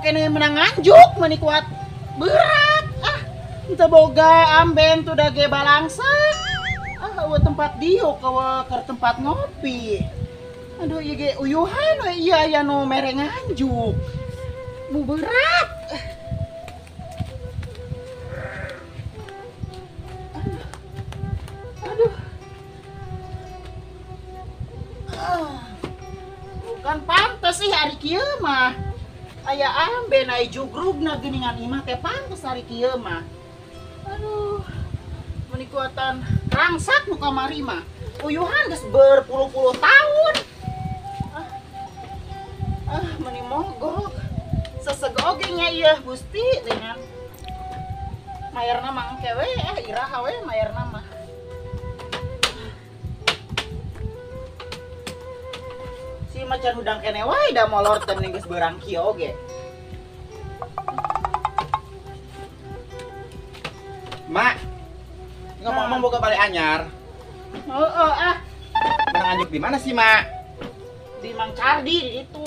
keneh menang nganjuk meuni kuat berat. Ah, teu boga amben tuh da ge balangsa. Ah, eueuh tempat diuk eueuh keur tempat ngopi. Aduh ieu ge uyuhan we ieu aya nu mere nganjuk. Mu berat. Aduh. Ah. Bukan pantes sih hari kieu mah. Aya amben aya jugrugna geuningan imah teh pantes hari kieu mah. Aduh. Meuni kuatan rangsak nu kamari mah. Uyuhan geus berpuluh-puluh tahun. Ah, meuni mogok. Seseg oge nya ieu Gusti dengan mayarna mah engke we, iraha we mayarna mah. Si macan hudang kene wae da molor teh mending geus beurang kieu oge. Mak, ngomong-ngomong boga balik anyar. Heeh, ah. Menang anjuk di mana sih, Mak? Di Mang Cardi di ditu.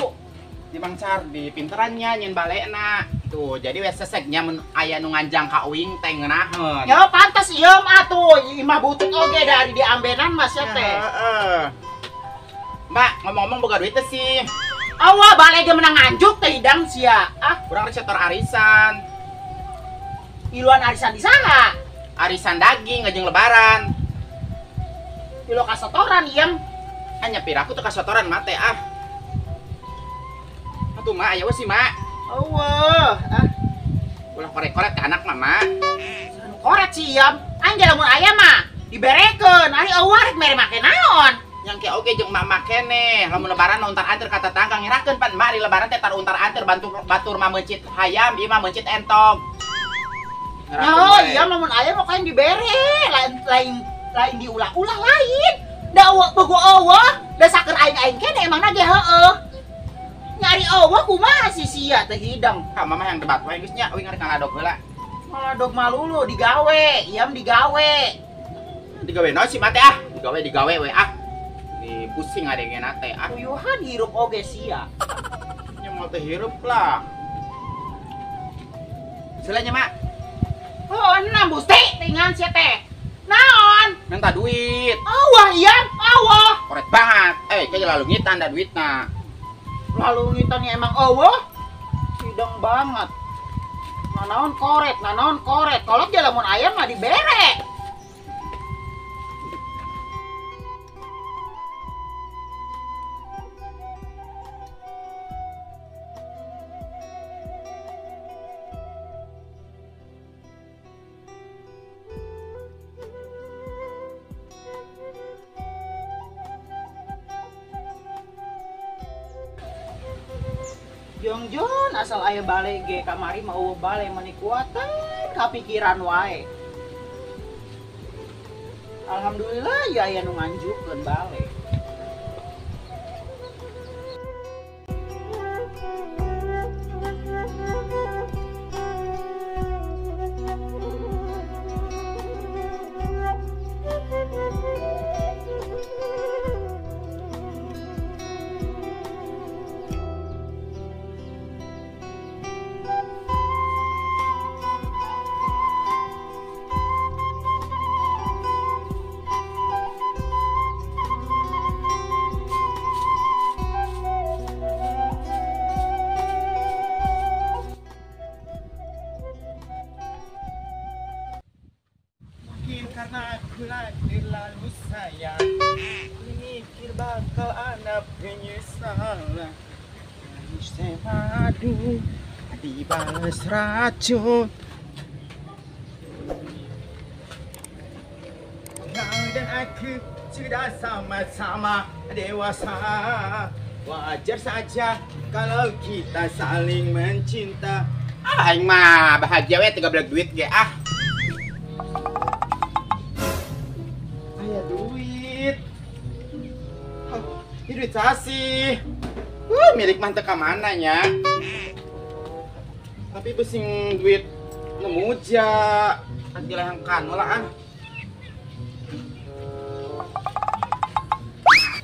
Di Mang Cardi, pinterannya nyen balekna. Tuh, jadi we sesegnya mun aya nu nganjang ka uing teh ngeunaheun. Ya pantes ieu mah atuh, imah butut oge dari di ambenan mah sia teh. Heeh. Mbak, ngomong-ngomong boga duit teh sih. Awa balik ge menang nganjuk teh hidang sia. Ah, kurang rek setor arisan. Iluan arisan di saha? Arisan daging ngajeng lebaran. Ilu kasetoran ieu. Hanya piraku tuh kasetoran mah teh ah. Atuh mak aya we sih mak. Eueuh, ah. Ulah korek-korek ke anak mama. Korek sih ieu. Aing ge lamun aya mah diberekeun. Ari eueuh rek mere make naon? Yang ke oge jeung mama keneh, lamun lebaran mah untar-antir ka tetangga ngerakeun pan mak di lebaran teh tar untar-antir bantu batur mah meuncit hayam, ieu mah meuncit entog. Oh iya lamun aya mah kain dibere, lain lain diulah-ulah lain. Da eueuh bogo eueuh, da saker aing-aing keneh emangna ge heueuh. Nyari eueuh kumaha si sia teh hidang. Ka mama yang debat wae geus nya, uing arek ngaladog heula. Ngaladog malulu digawe, iam digawe. Digawe naon si mah teh ah? Digawe we ah. Di pusing adengena teh ah. Uyuhan hirup oge sia. Nya moal teh hirup lah. Selanya mak. Oh, enam Gusti, tingan sia teh. Naon? Minta duit. Awah iya, awah. Koret banget. Kayak lalu ngitan da duitna. Lalu ngitannya emang awah. Hidang banget. Nanaon koret, nanaon koret. Kalau dia lamun ayam mah dibere. Jongjon asal aya bale ge kamari mah eueuh bale meuni kuatan kapikiran wae. Alhamdulillah ya aya nu nganjukeun bale. Karena aku terlalu sayang, mikir bakal ada penyesalan. Manis madu dibales racun. Kau dan aku sudah sama-sama dewasa. Wajar saja kalau kita saling mencinta. Ah, aing mah bahagia we 13 duit ge ah. Aya duit. Oh, ini duit sasi. Milik mah teu ka mana nya. Tapi besing duit nemuja. Anti lehang kanu lah ah.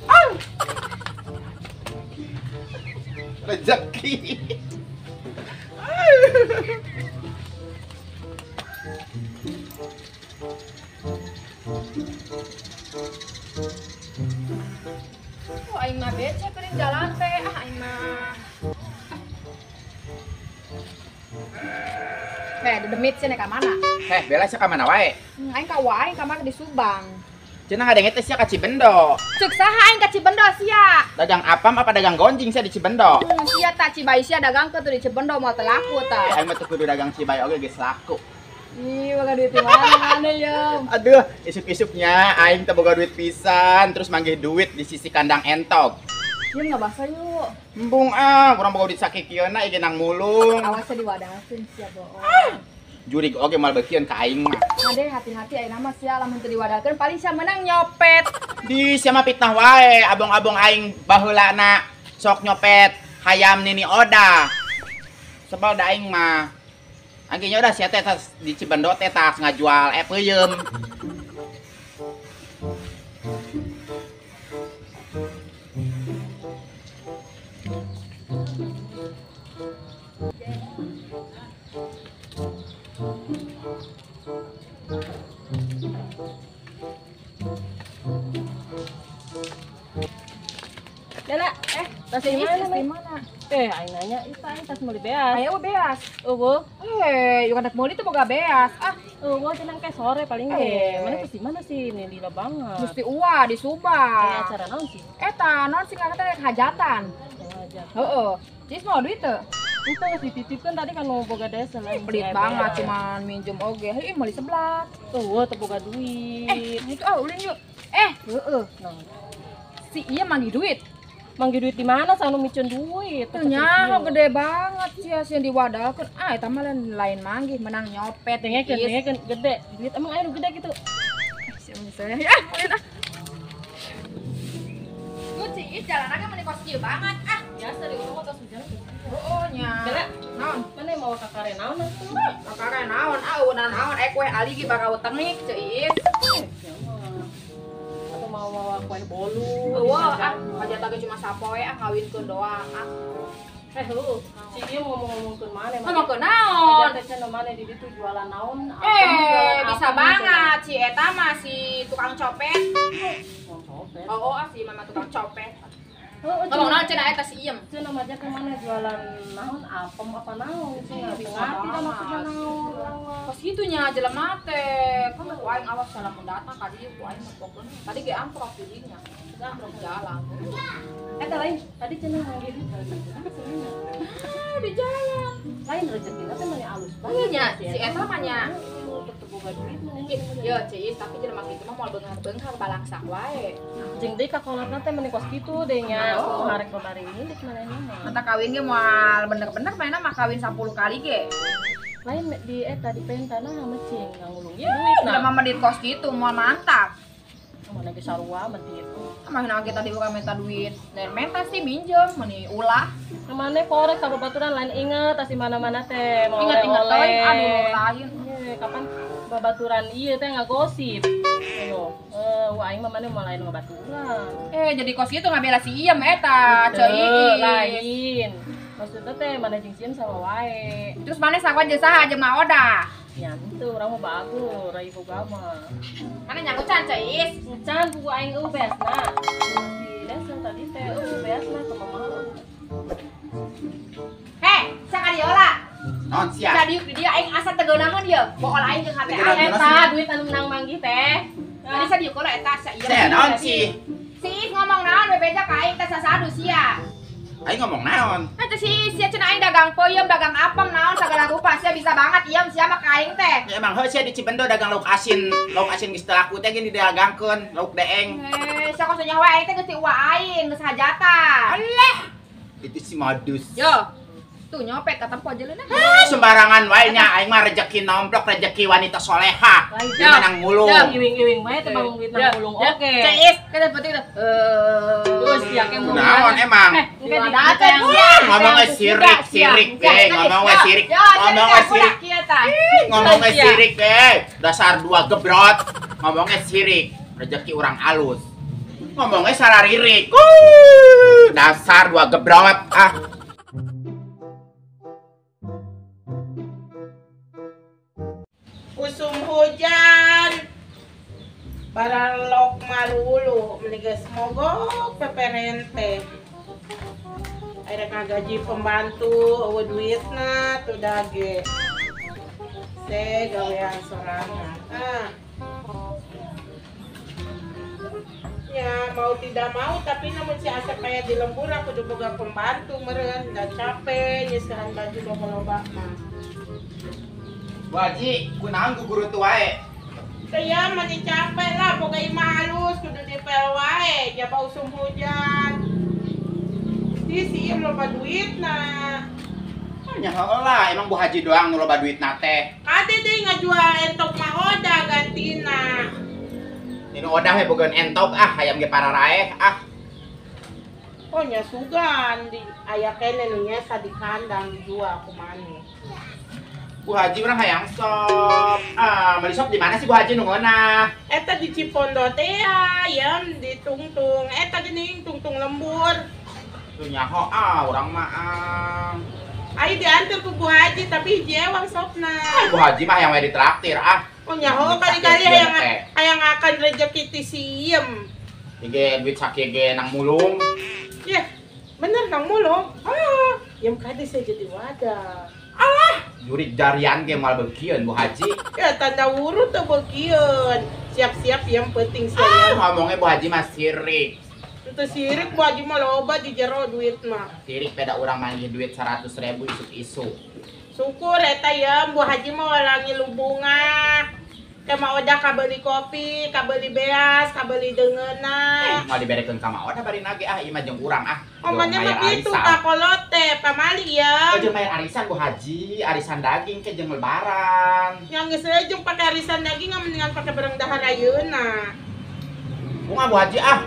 Ah. Rezeki. Oh, aing mah becek keuring jalan teh. Ah, aing mah. Heh, dedemit sih ka mana? Heh, Bella sia ka mana wae? Aing ka wae ka mana di Subang. Cenah ngadenge teh sia ka Cibendo. Ceuk saha aing ka Cibendo sia? Dagang apam apa dagang gonjing sia di Cibendo? Sia ta Cibai sia dagang ke tuh di Cibendo moal teu laku ta. Aing mah teu kudu dagang Cibai oge geus laku. Ih, boga duit di mana ya? Aduh, isuk-isuknya aing teu boga duit pisan, terus manggih duit di sisi kandang entog. Ieu nggak basah yuk. Embung ah, urang boga duit sakikieuna ieu genang mulung. Awas diwadahakeun sia bohong. Jurig oge moal beukieun ka aing mah. Ade hati-hati ayeuna mah sia lamun teu diwadahakeun paling sia menang nyopet. Di sia mah fitnah wae, abong-abong aing baheulana sok nyopet hayam nini oda. Sebel da aing mah. Angkinya udah sia teh tas di Cibendo teh tas ngajual peuyeum. Bella, tas di mana? Aing nanya, itu aing tas meuli beas. Aya beas. Eueuh. Yuk anak meuli teh boga beas. Ah, eueuh cenah ke sore paling ge. Mana tas di mana sih? Ini lila banget. Mesti uwa di Subang. Acara naon sih? Eta, naon sih ngaran teh hajatan. Heeh. Cis mau duit teu? Itu geus dititipkeun tadi kan nu boga desa lain. Pelit banget cuman minjem oge. Heuh, meuli seblak. Eueuh teu boga duit. Itu ah ulin yuk. Heeh. Si ieu manggih duit. Manggih duit di mana? Sanu micen duit. Nya gede banget sia sia diwadalkeun. Ah, eta mah lain manggih, menang nyopet. Dengekeun gede. Duit emang aya nu gede gitu. Sia misalnya. Ah, ulin ah. Lu Ciis jalan aja meni kos kieu banget. Ah, biasa di urang mah tos hujan. Heeh nya. Bella, naon? Mana mau kakare naon atuh? Kakare naon? Ah, eueunan naon? Kue ali ge bakal tengik Ciis. Atau mau bawa kue bolu. Wah, ah, hajat ge cuma sapoe ah kawinkeun doang ah. Heuh, si ieu ngomong-ngomongkeun maneh. Ngomongkeun naon? Hajat teh cenah maneh di ditu jualan naon? Bisa banget si eta mah si tukang copet. Tukang copet. Oh, ah si mama tukang copet. Ngomong naon cenah eta si Iem? Cenah mah ke mana jualan naon apem apa naon? Cenah bisa ngerti da maksudna naon. Pas gitunya jelema teh, kan ku aing awas salah mendatang ka dieu ku aing mah pokona. Tadi ge amprok di dinya. Amprok jalan. Eta lain, tadi cenah manggih duit. Ah, di jalan. Lain rezekina teh mani alus banget. Nya, si eta mah nya. Teu boga duit mah. Yo, Ciis, tapi jelema kitu mah moal beunghar-beunghar balangsak wae. Jeung deui ka kolotna teh meni kos kitu deh nya. Harek babari milik manehna mah. Mata kawin ge moal bener-bener manehna mah kawin 10 kali ge. Lain di eta di pentana mecing ngangulung duit nah. Jelema medit kos kitu moal mantap. Mana ge sarua medit. Mana ge tadi urang minta duit. Dan menta sih minjem meni ulah. Mane korek ka babaturan lain inget tas di mana-mana teh mau inget-inget teuing aduh lain. Kapan babaturan ieu teh ngagosip. Ayo, wah aing mah mane moal lain ngabaturan. Jadi kos kitu ngabela si Iem eta, ceu lain. Maksudnya teh mana jeung sieun sama wae. Terus mana sarua jeung saha jeung Oda? Ya henteu urang mah bagus, rai boga mah. Mana nyangucan Ceu Is? Encan buku aing eueuh beasna. Di desa tadi teh eueuh beasna ke mama. Heh, sakadiola. Naon sia? Sadiuk di dieu aing asa teu geunaheun ieu. Bool aing jeung hate aing eta duit anu menang manggih teh. Jadi sadiuk heula eta sia ieu. Sia naon sih? Si Is ngomong naon we beja ka aing teh sasadu sia. Aing ngomong naon? Eta si sia cenah aing dagang peuyeum, dagang apem naon sagala rupa sia bisa banget iem sia mah ka aing teh. Ya emang heuh sia di Cibendo dagang lauk asin geus teu laku teh gini didagangkeun, lauk deeng. Sia kos nyawa aing teh geus ti uwa aing, geus hajatan. Alah. Itu si modus. Yo. Tuh nyopet katempo jeleuna. Sembarangan wae nya aing mah rejeki nomplok, rejeki wanita soleha. Di menang mulung. Iwing-iwing wae teh bang duit nang mulung oke. Ceis, kada penting teh. Terus sia ke mulung. Naon emang? Ngomongnya sirik, sirik deh, ngomongnya sirik. Ngomongnya sirik. Ngomongnya sirik deh. Dasar dua gebrot. Ngomongnya sirik, rejeki urang alus. Ngomongnya sararirik. Dasar dua gebrot ah. Baralok malulu meni geus mogok peperente. Aya ngagaji pembantu eueuh duitna tuh dage. Se gawean sorangan. Ah. Ya mau tidak mau tapi namun si Asep aya di lembur aku kudu boga pembantu meureun da capek nyeusehan baju loba-loba mah. Bu Haji, kunaon guguru tuh wae? Saya mani capek lah, boga imah halus kudu dipel wae, jaba usum hujan. Di si ieu loba duitna. Nya heula, emang Bu Haji doang nu loba duitna teh. Kade deui ngajual entok mah oda gantina. Ini odah we boga entok ah, hayam ge pararaeh ah. Oh nya sugan di aya kene nu nyesa di kandang dijual ku maneh. Bu Haji urang hayang sop. Ah, beli sop di mana sih Bu Haji nu ngeunah? Eta di Cipondo teh ya, di Tungtung. Eta geuning Tungtung lembur. Tuh nyaho ah urang mah ah. Ayo diantar ku Bu Haji tapi hiji ewang sopna. Ah, Bu Haji mah hayang we ditraktir ah. Oh nyaho kali-kali hayang akan rezeki ti siem. Ge duit sakieu ge nang mulung. Ya, bener nang mulung. Ah, yem kade saya jadi wadah. Alah, jurik jarian ge moal beukieun Bu Haji. Ya tanda wurut teu beukieun. Siap-siap yang penting saya. Ah, ngomongnya Bu Haji mah sirik. Teu sirik Bu Haji mah loba di jero duit mah. Sirik peda urang manggih duit 100.000 isuk-isuk. Syukur eta ya Bu Haji mah walangi lubunga. Kama odah kabeli kopi, kabeli beas, kabeli deungeuna. Moal diberekeun ka ma odah bari nage ah ieu mah jeung urang ah. Oh maneh mah kitu ka kolot teh pamali ya. Oh jeung bayar arisan Bu Haji, arisan daging ke jeung lebaran. Yang geus we jeung pake arisan daging mendingan pake barang dahar ayeuna. Bunga Bu Haji ah.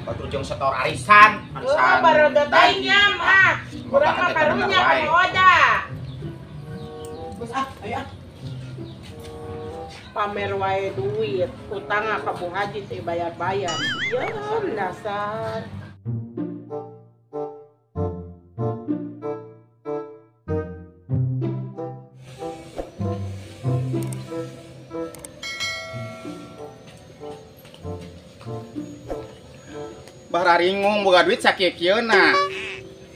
Batur jeung setor arisan, arisan. Oh barodo teh nya ah. Urang mah karunya ka odah. Geus ah, ayo ah. Pamer wae duit, utang ka Bu Haji teh bayar-bayar. Ya, dasar. Bararingung boga duit sakieu-kieuna.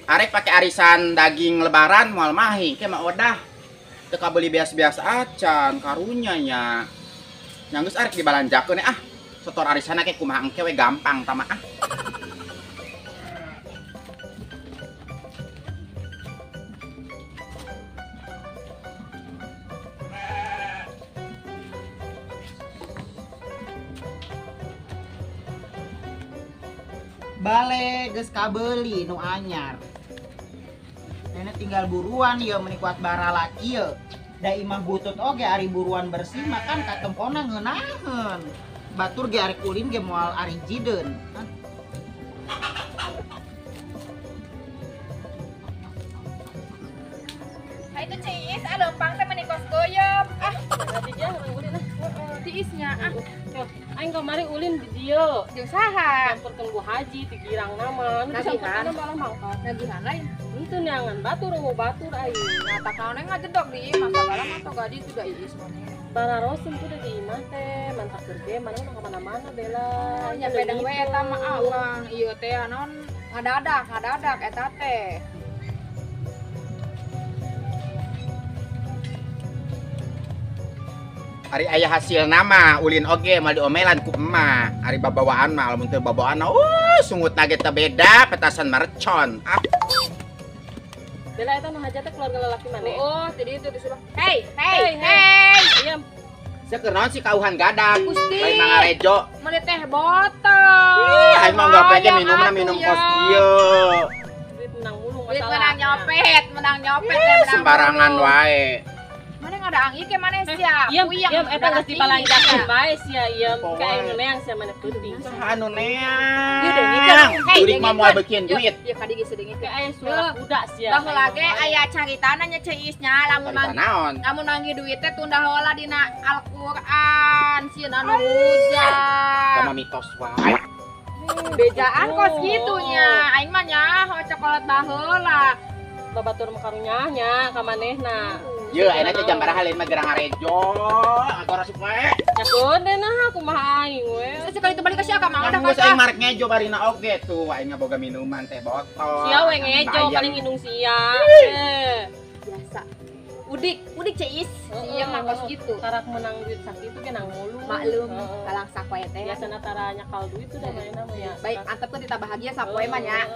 Arek pake arisan daging lebaran moal mahi ke mah odah. Teu kabeli beas-beas acan karunya nya. Nya geus arek dibalanjakeun ah. Setor arisanna ke kumaha engke we gampang tah mah ah. Bale geus kabeli nu anyar. Nenek tinggal buruan ieu meni kuat barala ieu. Da imah butut oge ari buruan bersih makan katempona ngeunaheun. Batur ge ari kulin ge moal ari jideun. Ha itu ciis ah leumpang teh meni kos goyop. Ah, tadi dia ulin ah. Tiisnya ah. Aing kamari ulin di dieu. Jeung saha? Campurkeun Bu Haji ti girang nama. Nu dicampurkeun malah mangkat. Nagihan lain. Itu neangan batur eueuh batur aing. Nah, tak naon ngajedog di imah sagala mah tok gadi sudah iis maneh. Bararoseun tuh di imah teh, mantak keur maneh mah ka mana-mana bela. Nya pedang we eta mah ah urang ieu teh naon ngadadak eta teh. Ari aya hasil nama ulin oge mal diomelan ku emak. Ari babawaan mah lamun teu babawaan sungut nage teu beda petasan mercon. Ah. Bela eta nu hajat teh keluarga lalaki maneh. Oh, jadi itu di sebelah. Hey, hey, hey. Iya. Sia keur naon sih kauhan gadak? Gusti. Lain mangarejo. Meuli teh botol. Ih, aing mah enggak pede minumna minum kos kieu. Duit menang mulung masalah. Duit menang nyopet, menang sembarangan wae. Mana ngadaang ieu ke maneh sia? Iya, iya eta geus dipalanjakeun bae sia ieu ka anu neang sia maneh peuting. Saha anu neang? Ieu deungikeun. Jurik mah moal beukieun duit. Ieu kadi geus deungikeun. Aya suara kuda sia. Baheula ge aya caritana nya Ceis nya lamun lamun nanggi duit teh tunda heula dina Al-Qur'an sieun anu hujan. Sama mitos wae. Bejaan kos kitu nya. Aing mah nyaho cokolat baheula. Babatur mah karunya nya ka manehna. Ye, ayeuna teh jam baraha lain mah gerang ngarejo, ngagorosip wae. Ya gede nah kumaha aing we. Sekali itu balik ka sia ka Mang Odah. Geus aing marek ngejo barina oge tuh, aing boga minuman teh botol. Sia we ngejo paling indung sia. Biasa. Udik, udik Ceis. Sia mah kos kitu. Karak menang duit sakitu ge nang mulu. Maklum, kalang sapoe teh. Biasana tara nyakal duit udah mainna mah ya. Baik, antepkeun tita bahagia sapoe mah nya.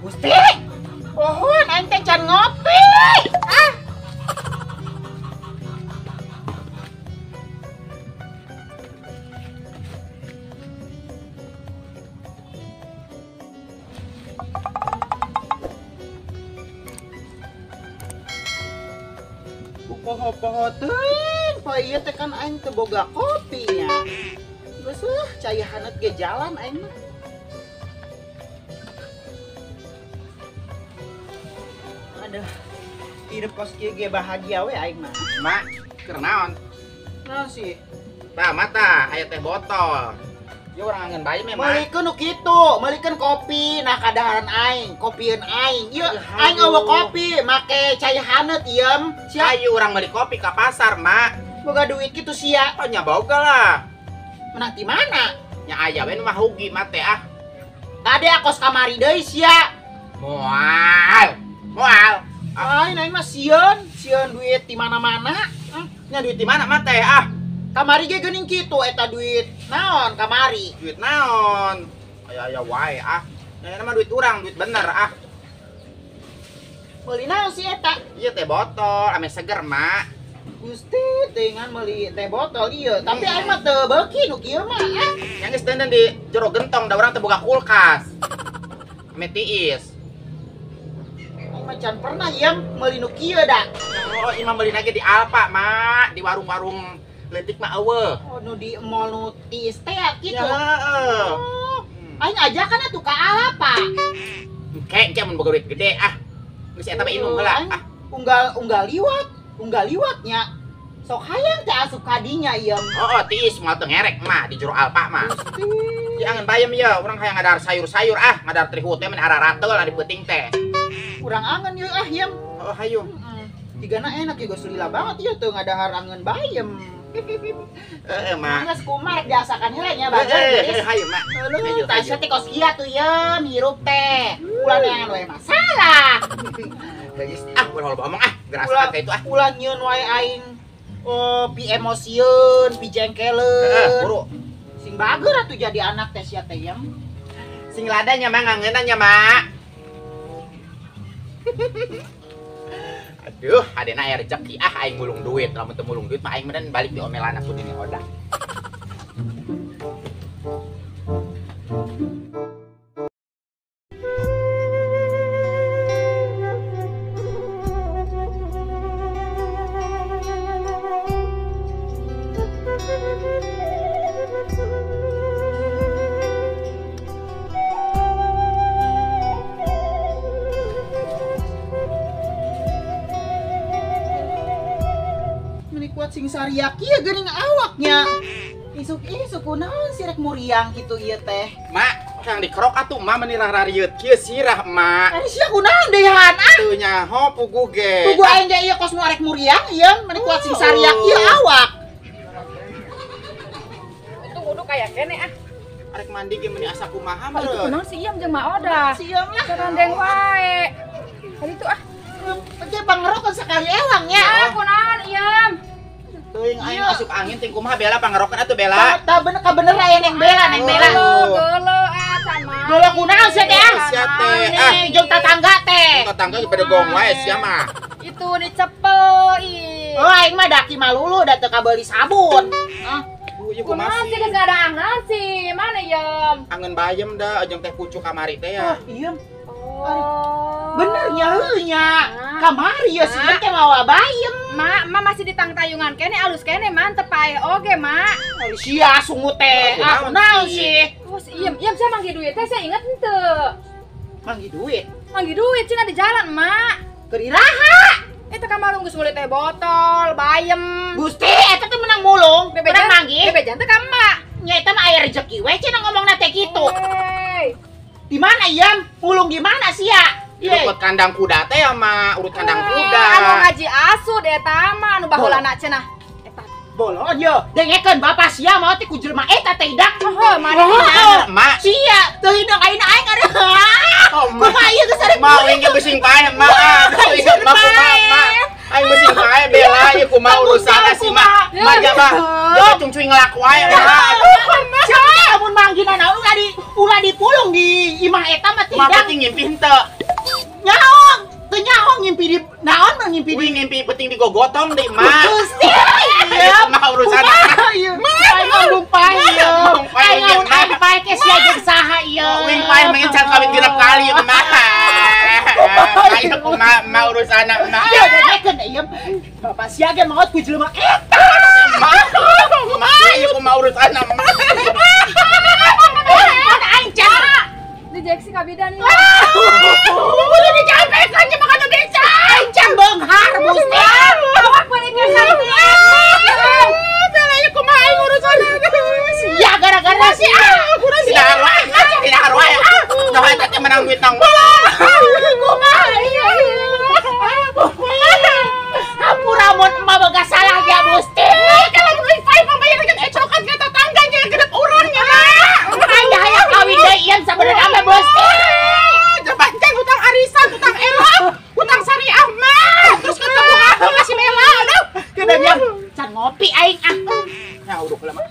Gusti, pohon aing teh can ngopi. Ah. Poho-poho teuing, poe ieu teh kan aing teu boga kopi nya. Geus lah, cai haneut ge jalan aing mah. Aduh, hidup kos kieu ge bahagia we aing mah. Mak, keur naon? Naon sih? Tah mata, aya teh botol. Ieu urang angeun bae mah. Meulikeun nu kitu, meulikeun kopi nah kadaharan aing, kopieun aing. Ieu aing eueuh kopi, make cai haneut iem. Sia ieu urang meuli kopi ka pasar, Mak. Boga duit kitu sia. Oh nya boga lah. Menang ti mana? Nya aya we nu mah rugi mah teh ah. Tadi kos kamari deui sia. Moal. Moal. Aing aing mah sieun, sieun duit di mana-mana. Nya duit di mana mah teh ah? Kamari ge geuning kitu eta duit naon kamari? Duit naon? Aya-aya wae ah. Nya mah duit urang, duit bener ah. Meuli naon sih eta? Ieu teh botol, ame seger, Mak. Gusti, dengan meuli teh botol ieu, tapi aing mah teu beuki nu kieu mah ah. Nya geus deunan di jero gentong da urang teu boga kulkas. Ame tiis. Aing mah can pernah ieu meuli nu kieu da. Oh, imah meuli ge di Alfa, Mak, di warung-warung leutik mah eueuh. Oh, nu di mall nu tiis teh kitu. Ya, heeh. Oh, aing ajakan atuh ka Alfa. Engke engke mun boga duit gede ah. Geus eta mah inung heula ah. Unggal unggal liwatnya. Sok hayang teh asup ka dinya ieu. Oh, tiis moal teu ngerek mah di jero Alfa mah. Di angeun bayem ieu, urang hayang ngadahar sayur-sayur ah, ngadahar trihut teh mun ararateul ari peuting teh. Urang angeun ieu ah ieu. Oh, hayu. Tigana enak ieu geus lila banget ieu teu ngadahar angeun bayem. Heeh, Mak. Geus kumaha rek diasakan heula nya bager geus. Hayu, Mak. Heuh, tah sia teh kos kieu tuh yeum hirup teh. Ulah neangan wae masalah. Geus ah, ulah loba omong ah, gerasakan ka itu ah. Ulah nyieun wae aing. Oh, pi emosieun, pi jengkeleun. Heeh, buru. Sing bager atuh jadi anak teh sia teh yeum. Sing lada nya Mak, ngangeunna nya, Mak. Aduh, adena aya rezeki ah aing mulung duit. Lamun teu mulung duit mah aing meureun balik diomelan aku dini odah. Kuat sing sariak ieu geuning awaknya. Isuk-isuk kunaon sirek muriang kitu ieu teh. Mak, hayang dikerok atuh mak meuni rararieut kieu sirah mak. Ari sia kunaon dehan ah? Teu nyaho puguh ge. Puguh aing ge ieu kos nu arek muriang ieu meuni kuat sing sariak ieu awak. Untung kudu kaya kene ah. Arek mandi ge meuni asa kumaha meureun. Itu kunaon si Iem jeung Mak Odah. Si Iem lah. Sarandeng wae. Tadi tuh ah. Teh pangerokan sekali ewang nya. Ah, kunaon Iem? Teuing aing asup angin ting kumaha Bella pangerokan atuh Bella. Tah bener ka bener aya Neng Bella, Neng Bella. Geuleuh ah sama. Geuleuh kunaon sia teh ah? Sia teh ah. Jeung tatangga teh. Jeung tatangga ge bedegong wae sia mah. Itu dicepel ih. Oh aing mah daki malulu da teu kabeuli sabun. Ah, ieu kumaha sih geus ada angan sih. Mana yeum? Angeun bayem da jeung teh kucu kamari teh ya. Ah, iem. Oh. Bener nya heuh nya. Kamari ya sih teh mawa bayem. Mak, mak masih ditangtayungan kene alus kene mantep pae oge, Mak. Sia sungut teh. Ah, kunaon sih? Oh, iem, iem saya manggih duit teh saya inget henteu. Manggih duit? Manggih duit cenah di jalan, Mak. Keur iraha? Eta kamarung geus meuli teh botol, bayem. Gusti, eta teh menang mulung, menang Dibejan teh ka emak. Nya eta mah aya rezeki we cenah ngomongna teh kitu. Di mana Yam? Pulung di mana sia? Urut kandang kuda teh sama urut kandang kuda. Anu ngaji asud eta mah anu baheulana cenah. Eta. Bolon ye, dengekeun bapak sia mau teh ku jelema eta teh hidak. Heuh, mana? Mak. Sia, teu hideung ayeuna aing ada. Kumaha ieu geus arek mau aing ge besing paeh, Mak. Aduh, mak kumaha, Mak. Aing besing paeh bela ieu kumaha urusanna si Mak. Mak jaba, jaba cungcuy ngelaku wae, Mak. Sia lamun manggina naon ulah dipulung di imah eta mah teh Mak penting ngimpi henteu. Nyaho, teu nyaho ngimpi di naon mah ngimpi di Wih ngimpi penting digogotong deui, Mak. Gusti. Mah urusanna. Mak, aing ngomong paeh ieu. Aing ngomong aing paeh ke sia jeung saha ieu. Wing paeh mah can kawin genep kali, Mak. Ayo kumaha mah urusanna, Mak. Ya dengekeun ieu. Bapak sia ge maot ku jelema eta. Mak, mak, ieu kumaha urusanna, Mak. Mana aing can Dijeksi ka bidan ieu. Udah dicapekan aja makan beca. Aing can beunghar Gusti. Awak beureungeun saeutik. Bela ieu kumaha aing urusanna. Sia gara-gara si Tidak arwah, tidak arwah. Nah, eta teh menang duit nang. Kumaha ieu. Hampura mun emak boga salah ya Gusti. Kalau mun paeh pambayarkeun ecokan ka tetangganya genep urang nya, Mak. Aing hayang kawin deui ieu sabenerna mah Gusti. Jabancan hutang arisan, hutang elok, hutang syariah mah. Terus ketemu aku kasih Bella, aduh. Kedah can ngopi aing ah. Nah, udah lama.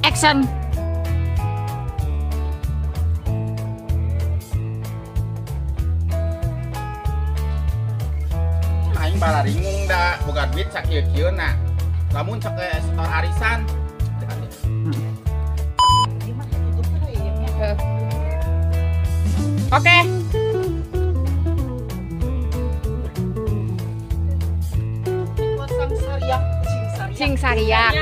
Action. Aing balaringung da boga duit sakieu-kieuna. Lamun cek setor arisan. Oke. Sing sariak. Cing sariak.